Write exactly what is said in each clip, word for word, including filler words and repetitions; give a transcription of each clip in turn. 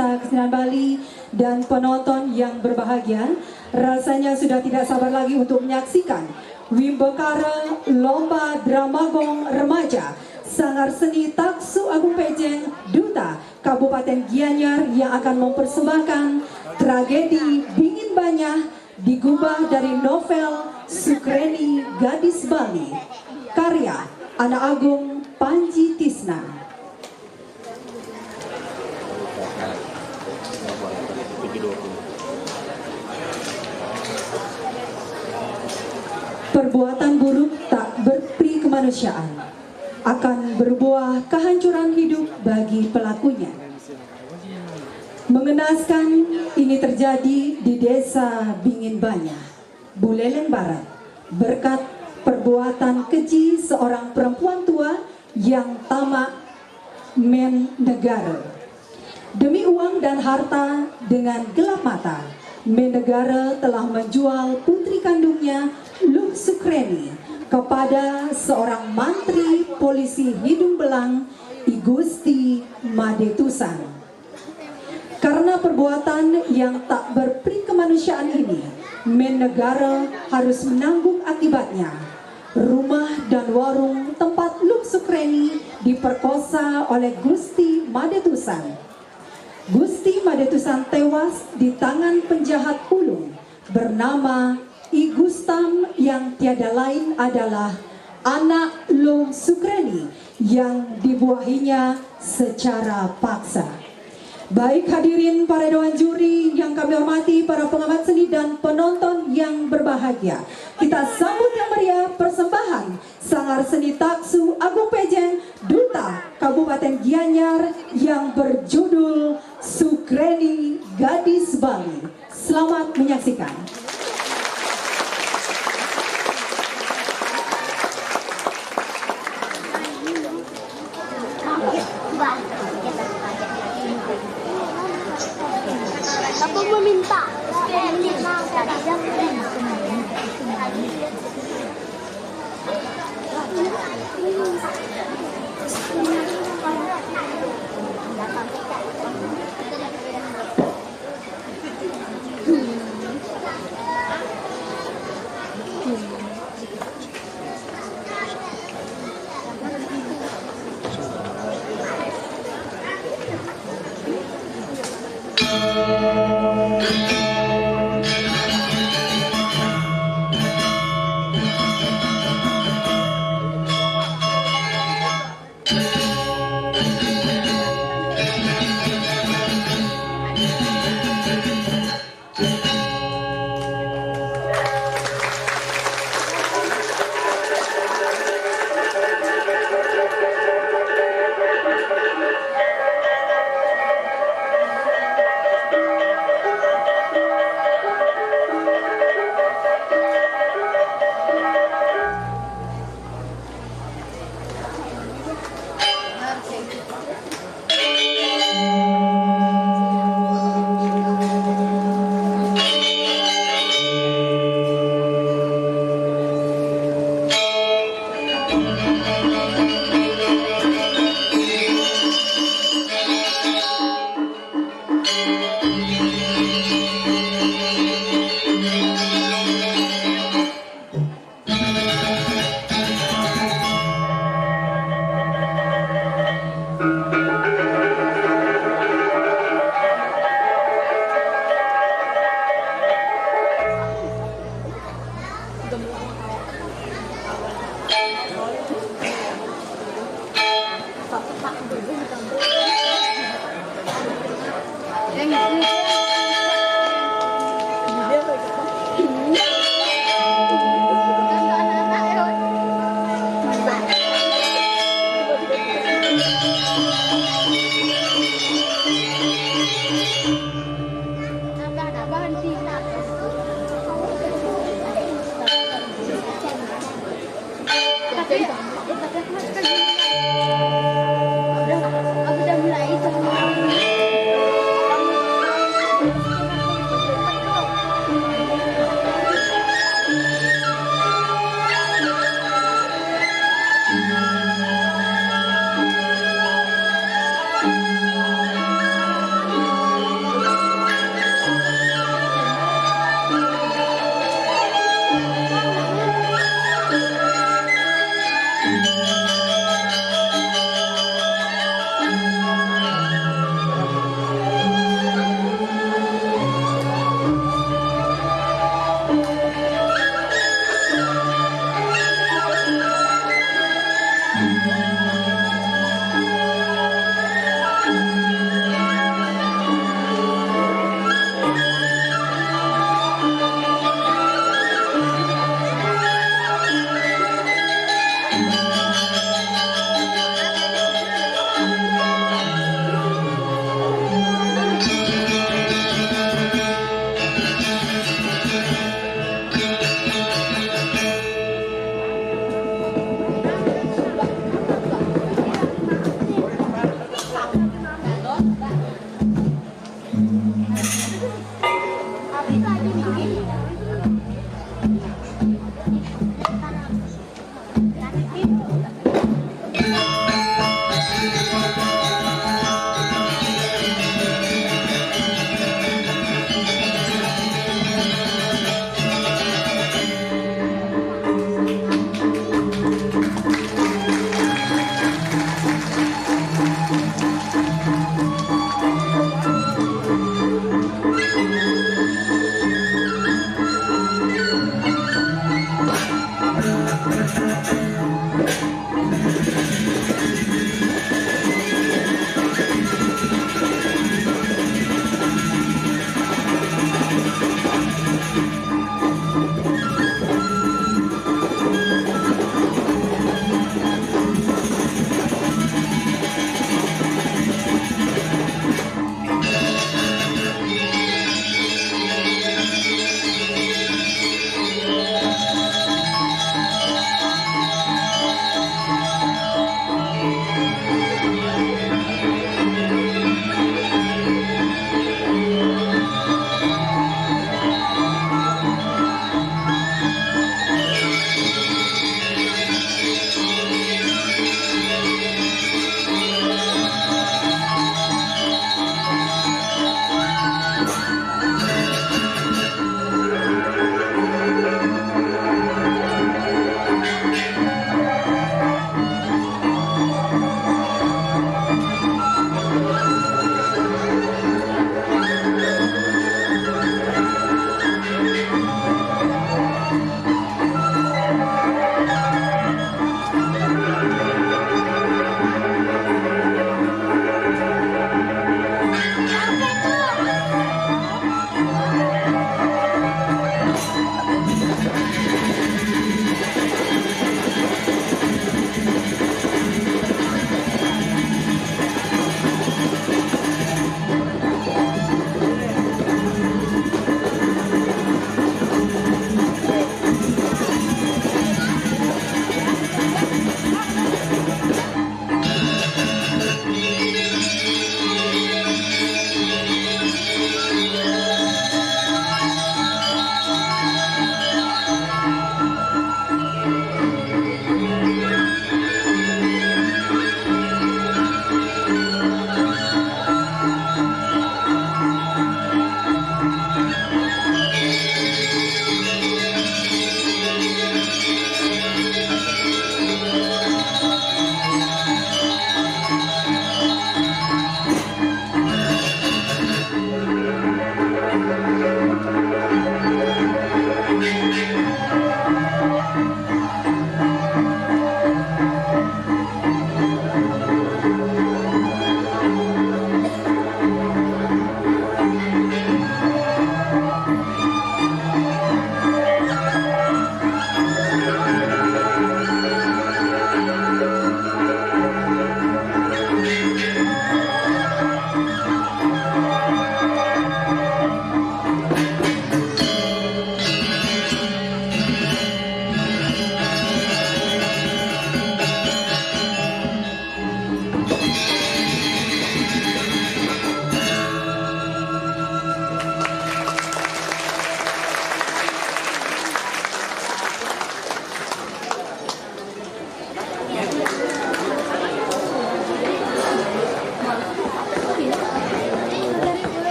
Kesenian Bali dan penonton yang berbahagia, rasanya sudah tidak sabar lagi untuk menyaksikan Wimbakara Lomba Drama Gong Remaja Sanggar Seni Taksu Agung Pejeng, Duta Kabupaten Gianyar, yang akan mempersembahkan tragedi Bingin Banyah, digubah dari novel Sukreni Gadis Bali, karya Anak Agung Panji Tisna. Perbuatan buruk tak berperi kemanusiaan akan berbuah kehancuran hidup bagi pelakunya. Mengenaskan, ini terjadi di Desa Bingin Banyah, Buleleng Barat, berkat perbuatan keji seorang perempuan tua yang tamak main negara. Demi uang dan harta, dengan gelap mata, main negara telah menjual putri kandungnya, Luh Sukreni, kepada seorang mantri polisi hidung belang, I Gusti Madetusan. Karena perbuatan yang tak berperi kemanusiaan ini, main negara harus menanggung akibatnya. Rumah dan warung tempat Luh Sukreni diperkosa oleh Gusti Madetusan. Gusti Madetusan tewas di tangan penjahat ulung bernama I Gustam, yang tiada lain adalah anak Luh Sukreni yang dibuahinya secara paksa. Baik hadirin para dewan juri yang kami hormati, para pengamat seni dan penonton yang berbahagia, kita sambut yang meriah persembahan Sanggar Seni Taksu Agung Pejeng, Duta Kabupaten Gianyar, yang berjudul Sukreni Gadis Bali. Selamat menyaksikan. Aku meminta.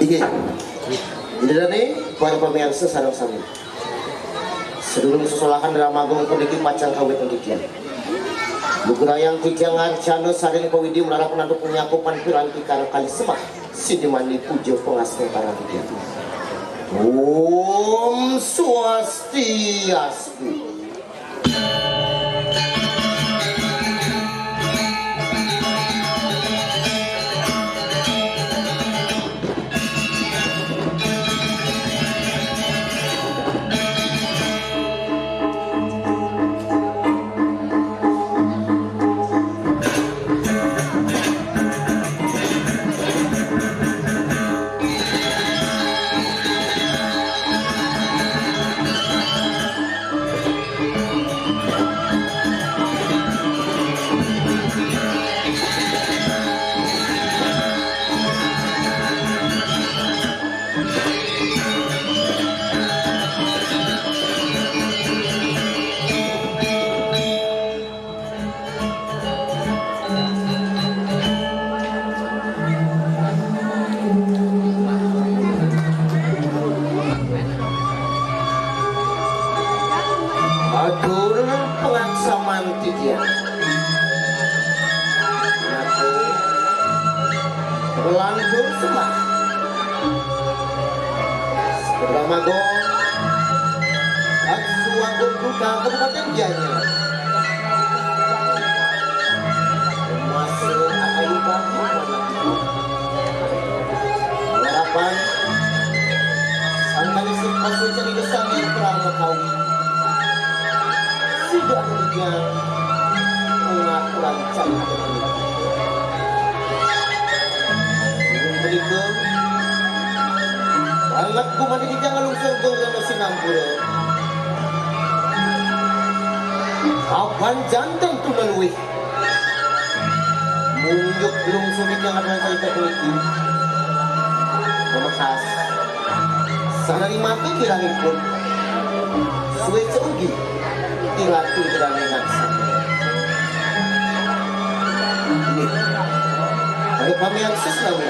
Inggih. Inggih, para pamiarsa sareng sami. Sadurung sesolahan Rama Agung puniki pacang kawitan titiang. Lugrayang titiang ngarcana sareng pawidi malarapan antuk panyakupan piranti karo kalih semah sidi mani puja pangastungkara titiang. Om Swastiastu. Atur pangaksaman titiang. Atur lantur sembah. Sekedra mago, Atsu Agung Duka Kabupaten Gianyar. Masuk akayu bagi. Harapan, sangkalisik pasucan dosanya Prama Kawi. Sida demikian pengakuan cari. Menika banget gumanti titiang ngalungsur geng rena sinampura. Kapan janten tuna luwih. Munjuk lungsur titiang atur carita puniki. Pamekas. Sanari mati kirangipun. Suwéca ugi Iratu Jeraning Aksara. Inggih. Pada pamiarsa sami.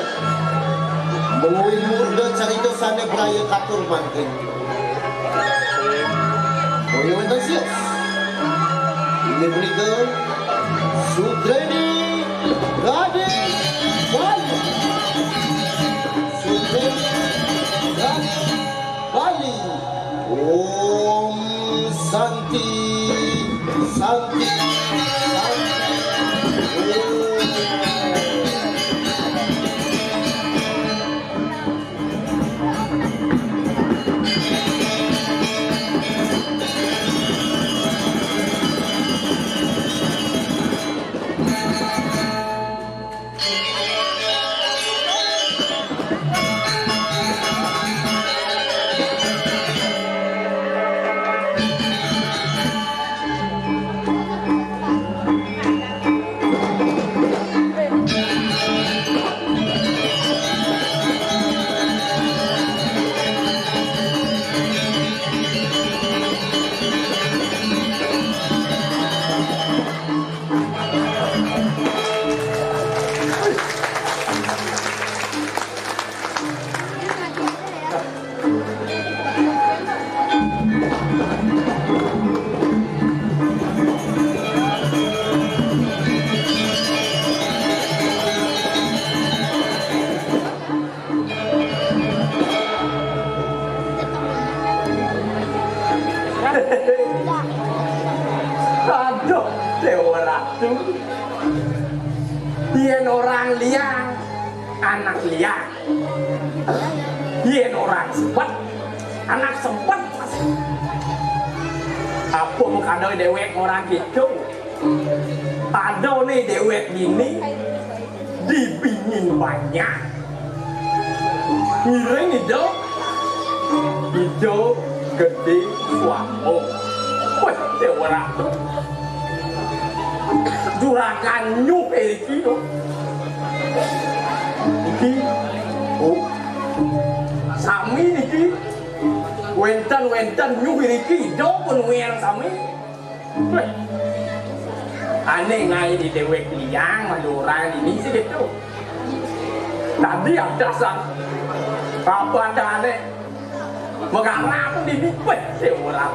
Menawi murda carita sané braya katur mangkin. Boya wénten sios. Inggih punika Sutreni Gading Bali. Sutreni Gading Bali. Om Santi, Santi, Santi. Om. Aduh, Dewa Ratu. Yen orang liang, anak liang. Yen orang sempet, anak sempet. Apa mung kadang dewek orang gitu? Ada nih dewek gini, dibingin banyak. Ngiring ijo, ijo gedé suamo. Wéh, Dewa Ratu. Juragan nyuh iki lho. Iki, oh, sami niki. Wénten-wénten nyuh iki, ijo pun wér sami. Wéh. Ané ngaé di déwék liang, Madura ini sih gitu. Tadi ada sang Apa adane? Mengarap di bibit, ya, ora.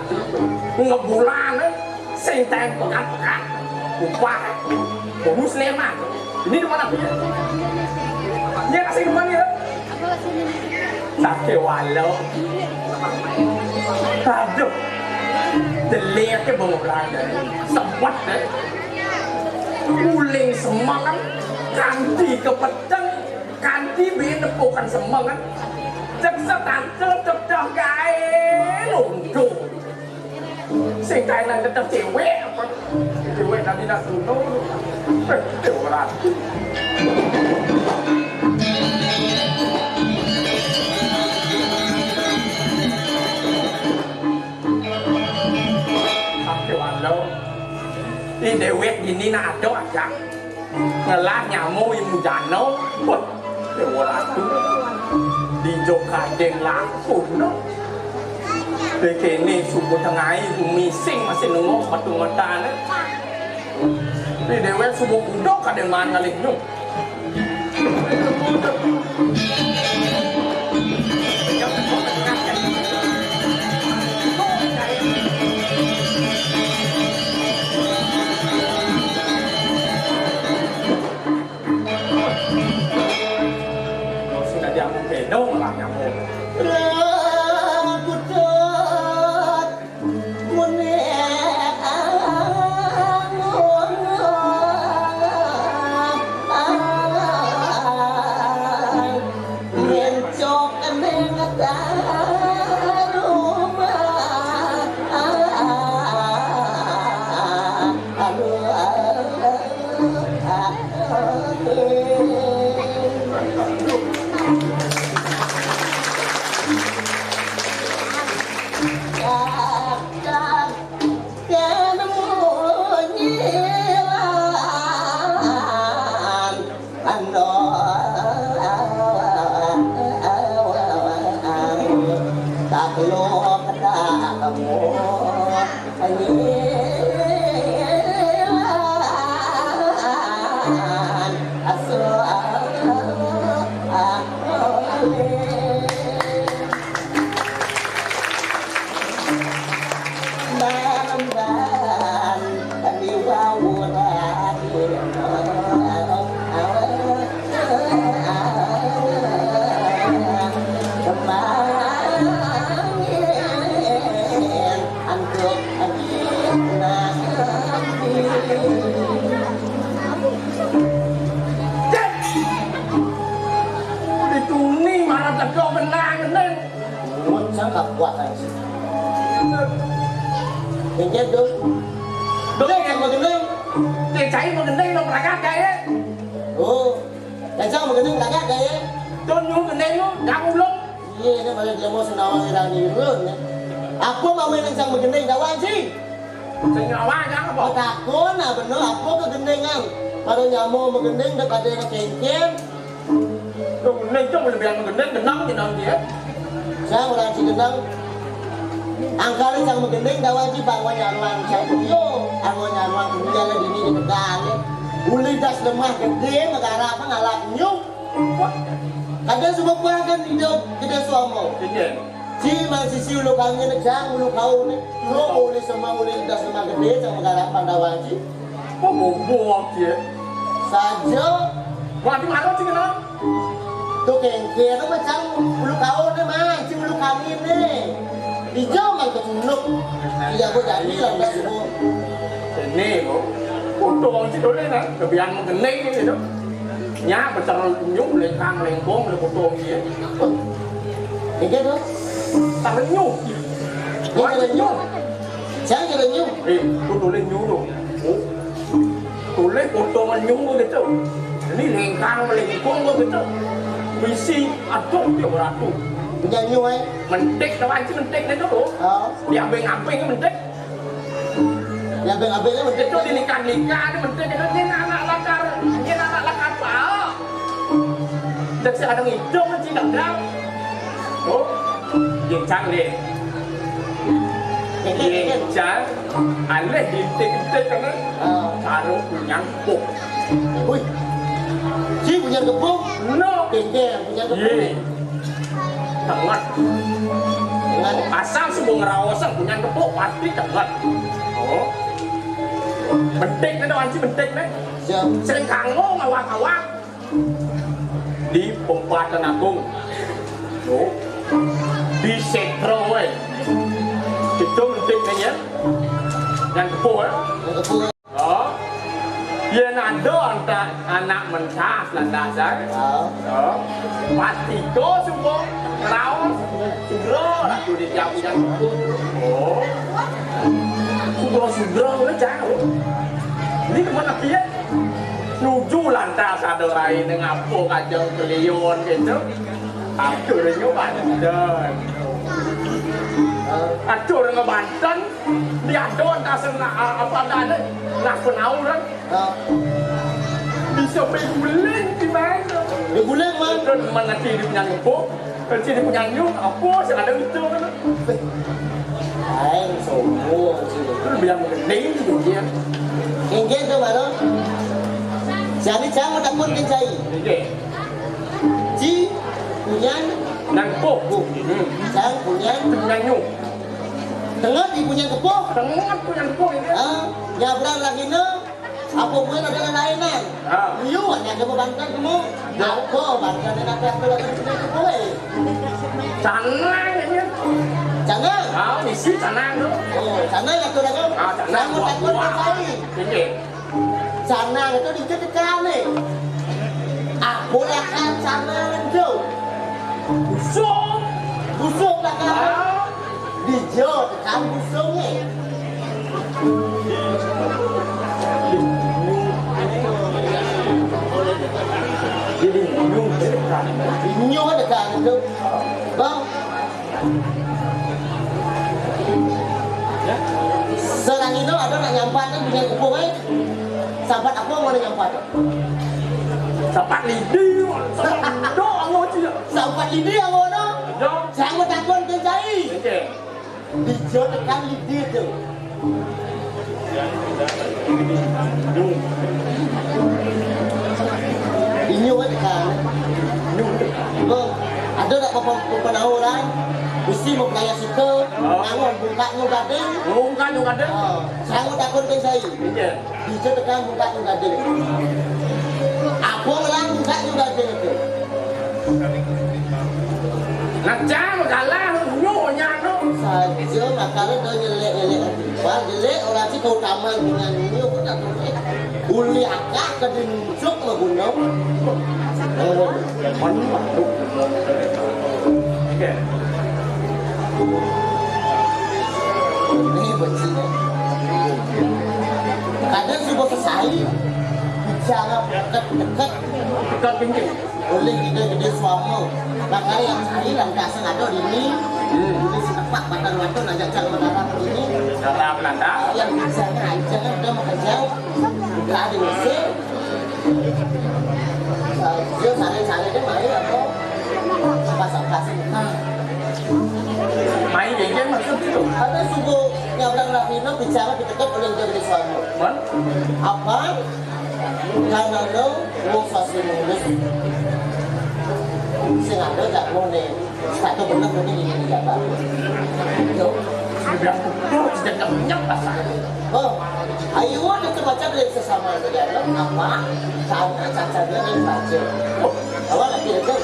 Ngebulane sing ten pekat-pekat. Upah bonus leman. Ini di mana dia? Dia kasih kemana ya? Sate walo. Aduh. Delik ke bawah belanda. Sempat deh. Uling semangan. Kanti kepeteng. Kanti bine pokan semengan. Cek setante teteh gae londo. Sing kaenan teteh cewek apa? Cewek tadi nak duno. Eh, cewek ora. Sampai walau. Di dewek dini nak ada aja. Ngelah nyamuk imu jano. Wah, ya ora tuh. Di jok kadeng langkung no. Di kene subuh tengai ku mising masih nunggu metu metane. Di dewek subuh kudok kadeng mangan ngalih nyuk. Sudah diamuk bedong lah nyamuk. Dituni malah teko menang, menang. Mun sang kapuat ae. Inggih, Dul. Dul, yang magending. Cai magending, dong, berangkat, kae. Oh. Kencang magending, berangkat, kae. Tun, nyu gending, nyu, ndak ulung. Iya, ini malah dia mau senawang irang irun, ya. Apa mau main kencang magending, dawan, sih? Sing awak, jangan apa? Takon, nah, bener, apa kegendingan? Baru nyamuk magending, dak ada yang kengken. Dong, gending, cuma lebih yang gending, genang, genang dia. Sang orang Cigenang. Angkali sang magending, dawan ci bang wanyaruan sang kuyo, ang wanyaruan kuyo lah dini di Tegal, ya. Uli das lemah gede, negara apa ngalap nyung. Kada semua buah kan hidup gede suamo. Gede. Ci mang sisi ulu kami ne jang ulu kau ne. Lo uli semua uli das lemah gede, sang negara Pandawa ci. Oh, bobo, ya. Saja. Wah, di mana sih, kenal? Tuh kengke, tuh macam bulu kau nih, Mas, si bulu kami nih. Hijau, Mas, ketunuk. Iya, gua jadi lah, Mas, gua. Ini, Bu. Foto wong si Dole, nah. Kebian mengkening gitu. Nya, besar nyung, lengkang, lengkong, le foto wong si. Ini tuh. Tak nyung. Ini nyung. Saya kira nyung. Eh, tuh tulis nyung tuh. Oh. Tulis foto nyung gitu. Ini lengkang, lengkong gitu. Misi, aduh, dia beratu. Punya nyung, eh? Mentik, kawan si mentik itu tuh. Oh. Dia ambing-ambing mentik. Ya, ambing-ambingnya mentik. Itu di nikah-nikah, ini mentik. Itu ini anak lakar, ini anak lakar, Pak. Cek si kadang hidung, cek kadang. Oh, gincang deh. Gincang, alih gintik-gintik kan. Ah. Sarung punyang kepung. Wih. Si punyang kepung? No. Bengkel punyang kepung. Iya. Tenget. Tenget. Asal suba ngraosang punyan kepuk pasti tenget. Oh. Bentik né, anci bentik né. Siap. Sering kanggo ngawak-ngawak. Di Pempatan Agung. Tuh. Di Setra wé. Itu pentingnya. Yang kepo, ya. Yang kepo. Oh. Yén ada anta anak mentas lantas, ya. Ah. Oh. Patika suba raos. Sugra, ratu di tiap yang kepo. Oh. Sugra-sugra, udah jauh. Ini kemana dia? Nuju lantas ada rai ning apa kajeng keliun gitu. Atur nyo banten. Atur ngebanten. Di ada taseng na-, a-, apa ada ada. Nah, penauran. Ah. Bisa beguling di mana? Beguling, Man. Terus mengerti di punya ngebuk. Kan sini punya nyuk, apa sing ada itu kan. Aing sombong sih. Terus bilang gending gitu dia. Inggih to, Baro. Jani cang matakon ké cai. Inggih. Ci punyan dan kepuh. Kepuh. Hmm. Cang punyan. Punyan nyuk. Tenget di punyan kepuh. Tenget punyan kepuh ini. Ah, nyabrang rahina. Apa mungkin ada lain-lain? Ah. Iya, hanya ada banten kamu. Ya. Apa banten yang ada aku lagi sini itu boleh? Canang ini. Canang? Ah, misi canang tu. Oh, canang aku lagi. Ah, canang. Sama takut apa ini? Oke. Canang itu di tekan nih. Aku akan canang tu. Busung. Busung takkan. Ah. Dija tekan busungé. Jadi nyuh tekan. Nyuh tekan itu. Bang. Serang itu ada nak nyampat kan punya kupu, eh? Sahabat apa mau nyampat? Sahabat lidi, sahabat lidi, anu aja. Sahabat lidi, anu, anu. Ya. Jangan takut ke cai. Oke. Dija tekan lidi tu. Inyo kan tekan. Inyo tekan. Bang, ada tak apa-apa orang? Mesti mau pelaya situ, oh. Nangon bungkaknya gading. Bungkaknya gading? Oh, sangat takut kan saya. Iya. Dija tekan bungkaknya gading. Apa ngelang bungkaknya gading itu? Nah, cang, kalah, nyonya, no. Saja, makanya dia nyelek-nyelek bal, jelek, orang sih kau taman dengan ini, aku tak tahu, eh. Uli akak ke dincuk mah gunung. Oh, mana tuh? Oke. Ini bencinya. Kadang sih bos sesali. Bicara dekat-dekat. Dekat pinggir. Oleh gede-gede suama. Makanya yang cari yang biasa ada di ini. Hmm. Ini setepak batang batu, ajak cara mendarat ini. Cara mendarat. Yang biasanya aja kan udah mau kerja. Udah di Mesir. Dia cari-cari dia main apa? Apa-apa sih? Nah. Main game maksud itu? Ada suku nyabrang Rahina bicara di dekat oleh gede-gede suama. Mana? Apa? Karena lo wong sasri mulus. Sing ada gak ngene. Satu bener ngene iki gak bagus. Yo, sudah betul, sudah kenyang pasar. Oh, ayo ada terbaca dari sesama negara apa? Karena cacanya yang baca. Oh, apa lagi itu?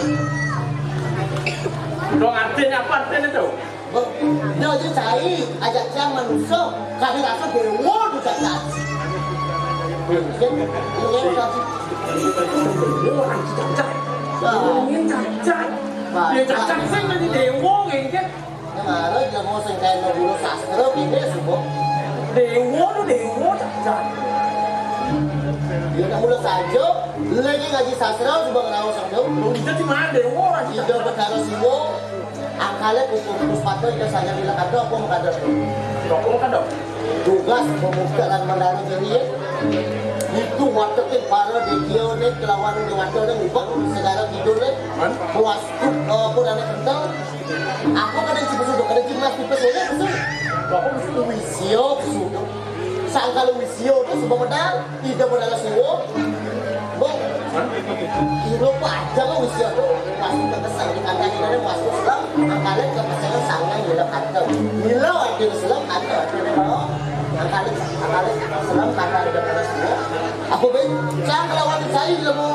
Dong artinya apa artinya itu? Nah, itu cai, ajak cang manusia, kadang rasa dewa tu cacat. Ini orang cacat. Ini cacat. Dia cacat sih, nanti dewa, gitu. Nah, ada dia mau sing kayak mau guru sastra, gitu, semua. Dewa tu dewa, cacat. Dia nak mula saja, lagi ngaji sastra, sebab kenal sama dia. Lu kita di mana dewa, orang kita. Dia berkara semua. Akale pupus pata ida saja bila kada apa makada tu. Apa makada? Tugas pemuda lan mandara jani ya. Itu watekin para dekia ne kelawan dewata ne ngubek segara kidul ne. Man? Puas tu, eh, apa dana kental. Apa kada si pesudu, kada si mas pipes ne pesudu. Apa pesudu? Wisio pesudu. Sangkal wisio tu sebab medal. Ida modal siwo. Bang. Hah? Kilo pajang wis ya, Bang. Aku kesel di kandang ini, aku selem, angkale ke pesel sangang gila kantong. Gila arti selem, kantong arti selem. Angkale, angkale selem, kantong arti selem. Aku ben, cang lawan saya ilmu,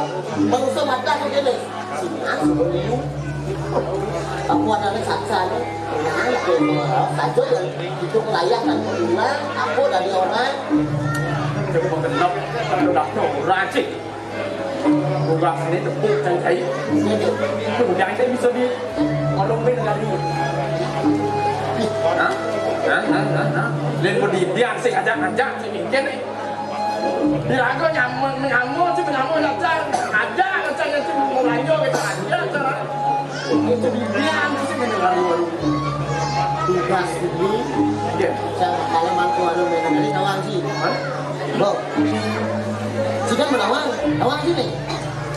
manusia mata aku kene. Singa, singa liu. Aku ada ni saksa ni. Nah, itu saja yang itu kelayakan. Nah, aku dari orang. Coba kenal, udah tuh, racik. Tugas ini tepuk cang cai. Itu jangan saya bisa di kalau main lagi. Hah? Hah? Hah? Hah? Hah? Lain berdiri, dia sih ajak-ajak, saya mikir nih. Di lagu nyamuk, nyamuk sih, nyamuk nyata. Ada, ada, ada, ada, mau lanjut, kita lanjut, kita. Itu di dia, sih, main lagi, waduh. Tugas ini, iya. Saya kalau mantu ada main lagi, kawan sih. Hah? Bo. Sudah menawang, nawang sini.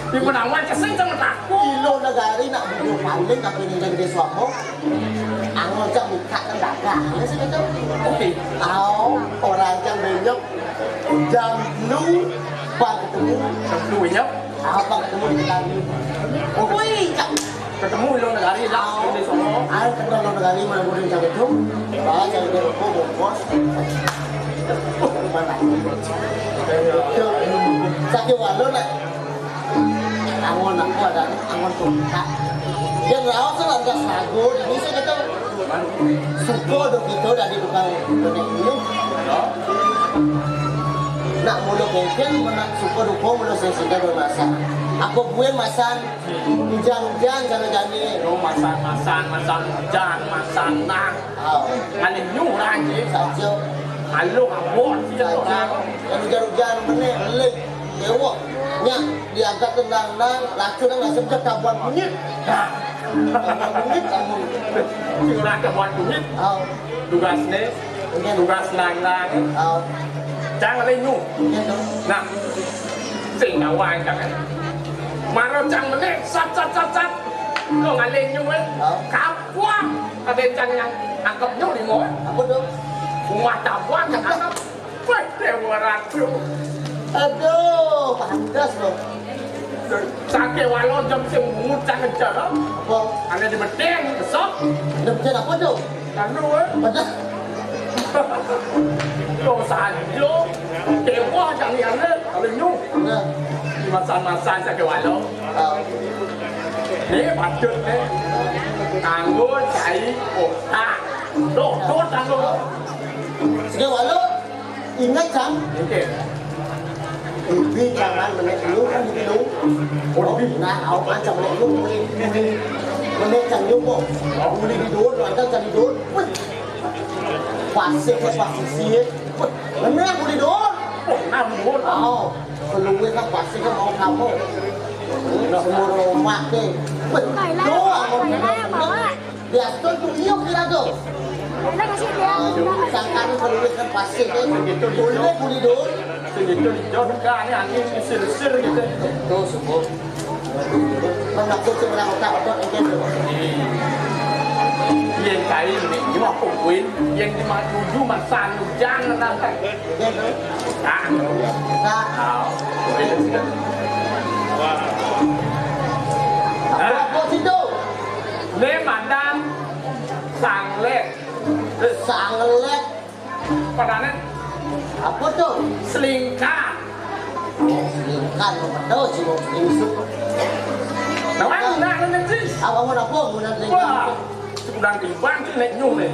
Di menawang kesel sama takut. Ilo negari nak duduk paling tapi ini gede suamo. Angol cak buka kan dagang. Ya sih betul. Oke. Au, orang cang benyok. Jam lu bang ketemu. Jam lu benyok. Apa ketemu di kami? Oke. Cak. Ketemu ilong negari lah, di sono. Ayo ketemu ilong negari mana boleh cari tu. Bawa cari dia rokok, bungkus. Mana? Sakit walau nak. Angon aku ada, angon tungkak. Dia rawas lah, ada sagu, ini saya kata. Suko do kita dari tukang konek ini. Nak mula mungkin, nak suko dukung, mula saya sudah bermasa. Aku buin masan. Ujan-ujan sana jani. Yo, masan-masan, masan ujan, masan nang. Oh. Ane nyurang je. Saja. Alo abot je orang. Yang ujan-ujan benih, lek. Dewa. Nya, diangkat tendang nang, racun nang rasa macam kabuan kunyit. Nah. Kabuan kunyit, kamu. Curang kabuan kunyit. Oh. Tugas ni, tugas nang-nang. Oh. Jangan lenyu. Nah, sing nawang jangan. Maro cang meneh, sat, sat, sat, sat. Lo ngalih nyu, eh. Oh. Kapuang. Ada cang yang angkep nyu di mo. Apa tu? Bunga tabuan yang angkep. Weh, dewa ratu. Aduh, pantas lo. Sake walon jam sing mucang aja lo. Apa? Ada di beten, besok. Ada beten apa tu? Lalu, eh. Ada. Lo sajo. Dewa jangan yang le, kalau nyu. Nah. Di masa-masa sake walon. Ah. Ni patut ni. Kanggo cai otak. Lo, lo, kanggo. Sake walon. Ingat, Cang? Oke. Ibi jangan menek lu kan gitu. Oh, nah, awak kan cang menek lu, boleh, boleh. Menek cang nyumbung. Boleh di dulu, ada cang di dulu. Wih. Pasir ke pasir sih. Wih, menek boleh dulu. Oh, nah, dulu. Oh, keluar kan pasir kan mau kamu. Semua rumah ke. Wih, doang. Dia tu tu iyo kira tu. Sangkan kalau dia kan pasir kan. Boleh boleh dulu. Segitu dijauh kan ni angin sir-sir gitu. Tu semua. Mana aku tu orang otak otak macam tu. Yang kain ni, ni apa kuin? Yang di maju masang hujan datang. Macam tu. Ah, tak. Ah, kuin. Apa apa situ? Ni madam sanglet. Sanglet. Padahal apa tu? Selingkar. Oh, selingkar apa tu? Cuma selingkuh. Nah, nah, nah, nah, sih. Apa mau apa? Mau selingkar? Wah, sudah tiba tu naik nyung ni.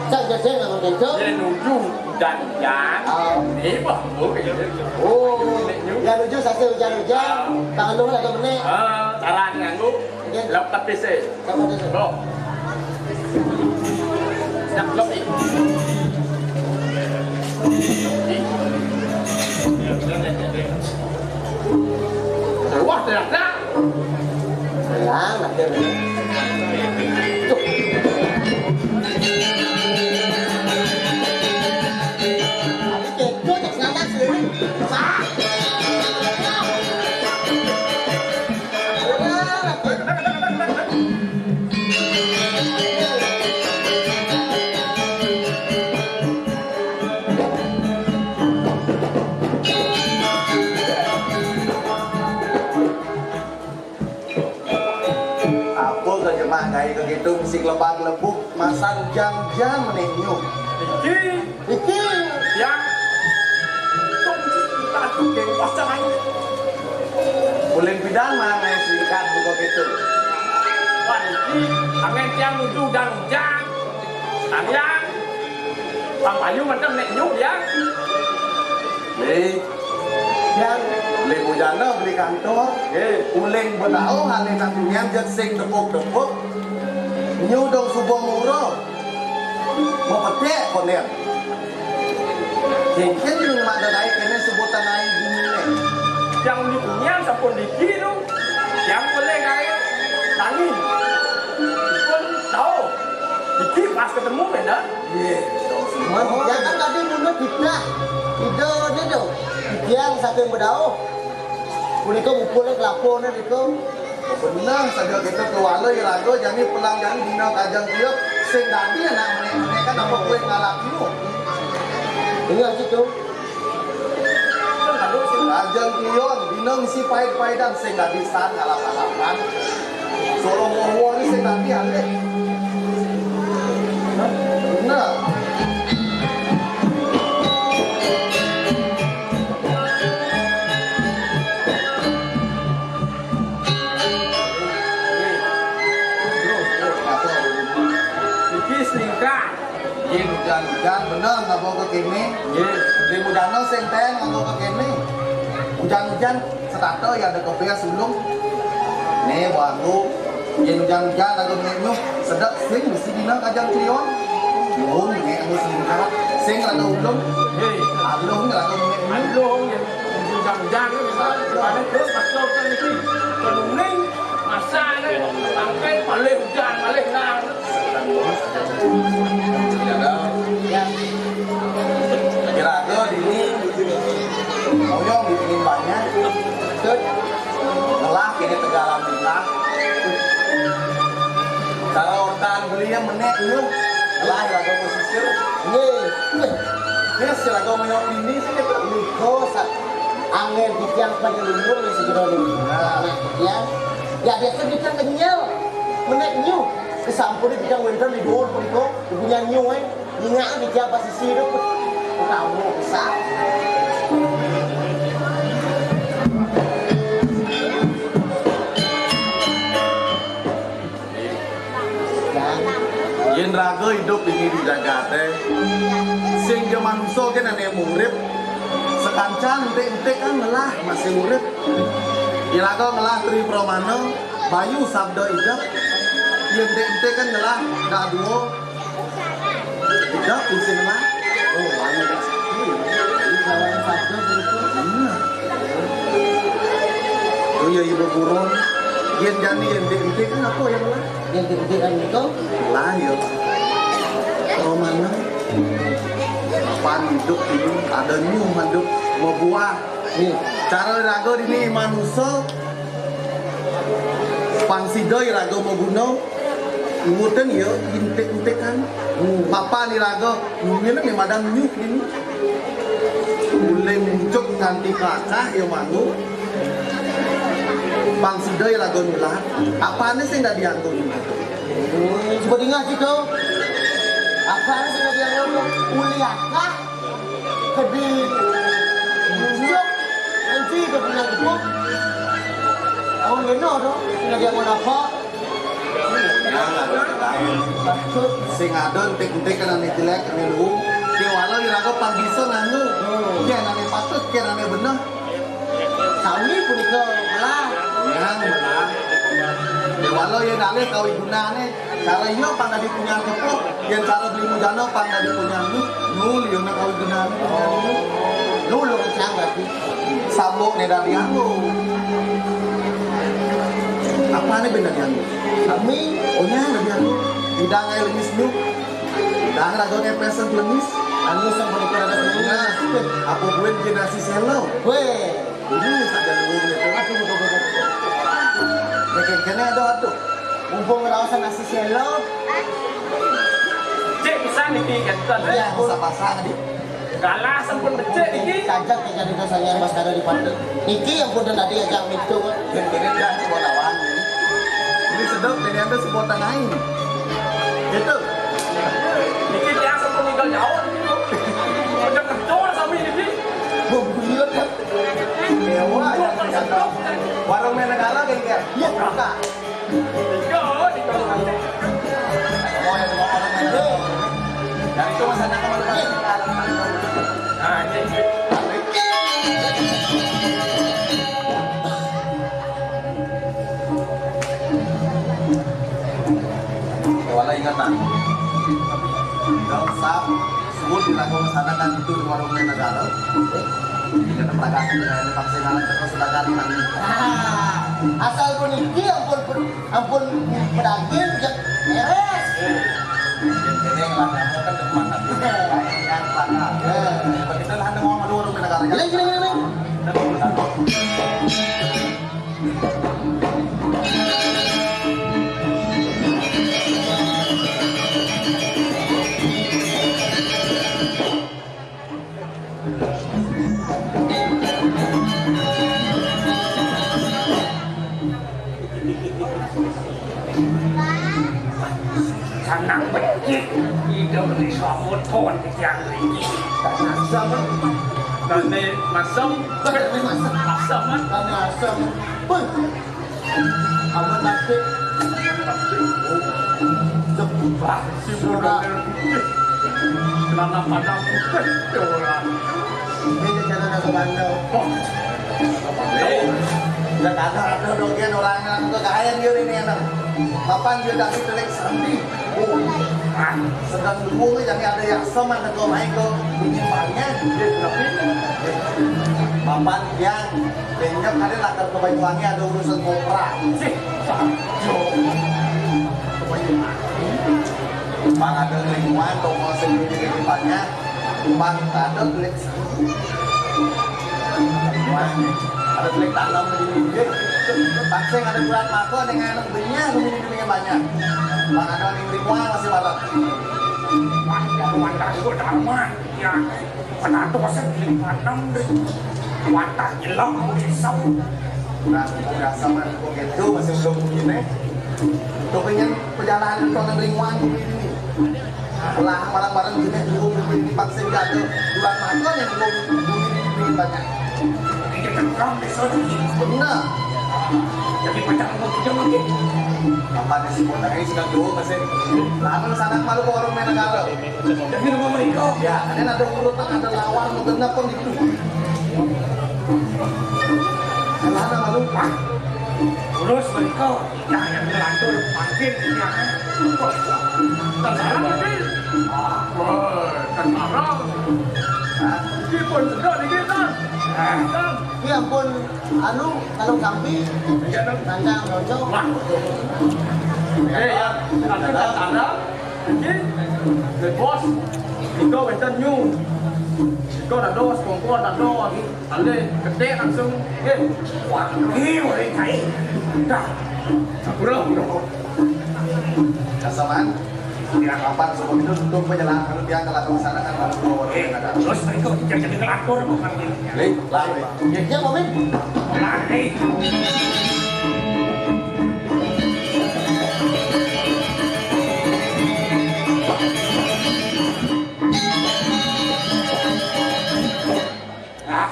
Saya jadi nak macam tu. Dia nuju dan hujan. Ah. Ni bah, oh, ini. Oh, naik nyung. Dia nuju satu hujan-hujan. Ah. Tangan lu ada mana? Ah, cara ni anggu. Lap tapi se. Lap. Nak lap ni. Wah, dah, dah. Lah, nak dia. Tuh. Tapi kecoh tak selamat sih. Sah. Ai kéto misi glebag-glebug, masan jan-jan menék nyuh. Iki, iki. Yang tung tak tuh kayak pasang aja. Ulin pidang mah ngai singkat buka kéto. Wan, iki angin tiang nuju ujan-ujan. Tang yang Bang Bayu mantap nek nyuh ya. Nih, yang beli bujana beli kantor. Uleng bedau hale nak tunian jet sing depuk-depuk. Nyu dong subuh muro. Mau petek konen. Jengkel nyu mada naik kene subuh tanai bumi ne. Yang beli tunian sampun diki tu. Yang boleh naik tangi. Pun tahu. Diki pas ketemu beda. Iya. Jangan tadi mulut kita. Ida ni tu. Yang saking bedau. Punika mukul kelapa ni tu. Benar saja kita keluarga ya raga, jani pelang jani dina kajang kiok sing dadi anak menek-menek kan apa kue ngalak kiok. Iya situ. Kajang kiok dina misi pahit-pahitan sing dadi san ngalap-ngalapan. Solo mowo ni sing dadi alih. Benar. Niki selingkah. Nggih, ujan-ujan bener ngaba ka kene. Nggih. Di mudana sing teng ngaba ka kene. Ujan-ujan setata ya ada kebes ulung. Ne baru. Nggih, ujan-ujan ada menek nyuh. Sedek sing mesti dina kajang klion. Nyuhun menek anu selingkah. Sing rada ulung. Nggih. Alung rada menek nyuh. Alung, nggih. Ujan-ujan, misalnya, terus masuk ke niki. Penuning. Masa ini sampai malih ujan, malih nang. Kira-kira dini oyong dipingin banyak. Ngelah kene tegalan minah. Cara otan beli yang menek lu. Ngelah lagu pesisir. Nggih. Nggih, si lagu meyok ini sih kita. Niko sa-, angin titiang penyelumur di segera ini. Nah. Ya. Ya, biasa kita kenyal. Menek nyu. Kesampun kita wénten di dhuwur punika, punya nyu, eh. Ingat di tiap pasisi itu. Kamu besar. Yen raga idup dini di jagate, sing ja manusa ken ane urip, sakancan entik-entik kan ngelah masih urip. Yen raga ngelah Tri Pramana, Bayu sabda idep, yen entik-entik kan ngelah dak dua, idep sing ngelah. Oh, Bayu dak sakti. Ini kawan sabda berikut. Bener. Oh iya, ibu burung. Yen jani yen entik-entik kan apa yang ngelah? Yang gede kan itu. Lah, yo. Romana. Pan hidup ini ada nyu manduk mau buah. Nih, cara raga dini manusa. Pang sida iraga maguna. Nguten ya intik-intikan. Papan iraga ngene nih madang nyuh ini. Mulai muncuk nganti kakah ya mangu. Pang sida iraga nulah. Apane sing dadi anggo? Coba dengar situ. Apane sing dadi anggo? Uli akak. Kedi. Muncuk. Nanti ke punya gebuk. Oh, ngene to. Sing dadi anggo apa? Sing ada entik-entik kan ane jelek, ane luung. Kewala iraga pang bisa nganggo. Yen ane patut, yen ane bener. Sami punika melah. Yang melah. Kewala yen alih kawigunane. Cara iya pang dadi punya kepo, yen cara beli mujana pang dadi punya lu. Lu liyo nak kawigunane punya lu. Lu lu kecang berarti. Sambok ne dadi anggo. Apane ben dadi anggo? Sami. Oh, nyang dadi anggo. Idang ae lemis nyuk. Idang raga kepesen lemis. Anu sing punika ada lemis. Nah, apa buin ke nasi selo? Weh. Ini saja luwung gitu. Aduh, aduh, aduh, aduh. Nek kene ada aduh. Mumpung raosan nasi selo. Cek bisa niki kenten. Iya, pasang-pasang di. Galah sampun becik niki. Sajak ya jadi dosanya Mas Dara di Pati. Niki yang pun tadi ajak itu kok. Yen kene jan sekolah lawan. Ini Dok, ini ada si potong aing. Gitu. Niki biasa pun tinggal jauh gitu. Udah kerja sama ini. Bungkuyut. Dewa, ya, ya, ya. Warung Menegala, geng, ya? Iya, Kak. Iya, di Kalimantan. Oh, yang mau orang itu. Yang itu masa anak kemarin. Nah, ini. Wala ingat, nah. Dong, sap, sebut di lagu sana kan itu di warung Negara. Ingat, pedagang, eh, vaksin anak terus pedagang, nah. Ah, asal puniki ampun, ampun pedaging, jek beres. Yang penting lah, kamu kan depan nanti. Yang mana? Eh. Begitu lah, ada mau warung Negara. Gila, gila, gila, gila. Sanang becik, ida beli sabut pun yang rinci. Asam. Kami masam. Kami masam. Asam, kan? Kami asam. Woi. Apa nanti? Jebak. Si Surah. Celana padang putih, ya orang. Ini cara nak bandel. Oh. Udah kagak ada dogen orangnya, aku kekayan dia ini, anak. Kapan dia dari telik serembi? Oh, ah, sedang dulu nih, jadi ada yang sama, ada kau main ke bunyi banyak. Dia kenapa ini? Kapan yang banyak kali lakar ke Banyuwangi ada urusan kopra. Sih, Bang ada lingkungan, toko sendiri di depannya. Bang ada beli. Wah, ada beli tanam di bibir. Taksing ada bulan mako dengan anak dunia, dunia, dunia banyak. Bang ada di lingkungan masih barat. Wah, yang mantap, gua darman. Ya, penatosan di tanam deh. Watah jelek, pisau. Nah, udah sama kok gitu, masih belum begini. Tuh pengen perjalanan ke lingkungan begini. Lah, malam-malam gini, dulu begini, vaksin gak ada. Bulan mangga yang belum begini, begini banyak. Ini tentang desa ini. Benar. Jadi pacar mau kita mungkin. Apa di si kota ini sudah dulu, masih. Lama sana malu ke orang main negara. Jadi rumah mereka. Ya, ada, ada urutan, ada lawan, mau genap pun gitu. Celana malu. Terus mereka yang ngelantur makin ya. Tentara mungkin. Apa? Tentara. Hah? Ini pun sudah dikit, Tan. Ya ampun, anu, kalau sampi, iya, Tan. Tandang, cocok. Wah. Eh, ya, ada tentara. Jadi, bos, iko wénten nyu. Iko dados, kompor dados. Alih, gedé langsung. Eh, wah, ini mulai kai. Dah. Bro, bro. Kasaman, ya, kapan sebelum itu untuk penjelasan dia telah melaksanakan malam. Eh, terus berikut, jadi ngelapor, bukan ini. Lih, lah, lih. Ya, ya, Pak Min. Lah, eh. Ah,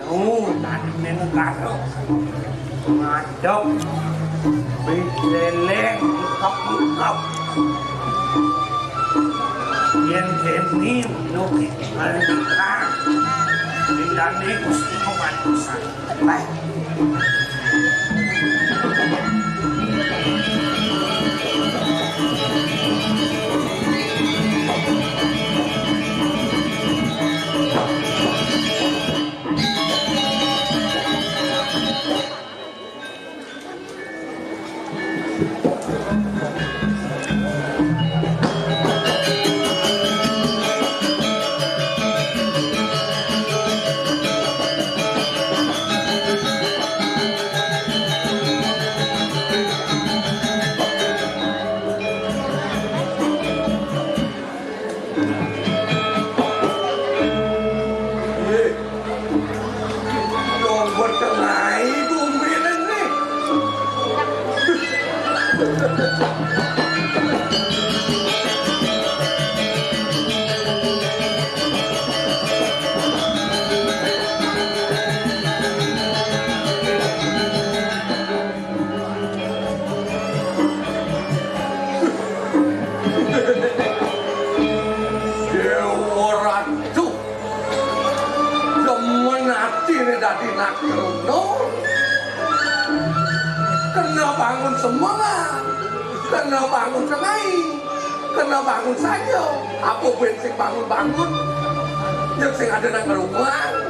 nu tadi negara ngadep bijeleng ungkap-ungkap. Yen kene nuki merdeka, indane Gusti Pematusan. Baik. Dong buat kenai bumi ini. Dewa Ratu, demen atine dadi Nagrawuh. Kena bangun semengan, kena bangun sengai, kena bangun saja. Apa ben sing bangun-bangun? Yen sing ada nang rumah,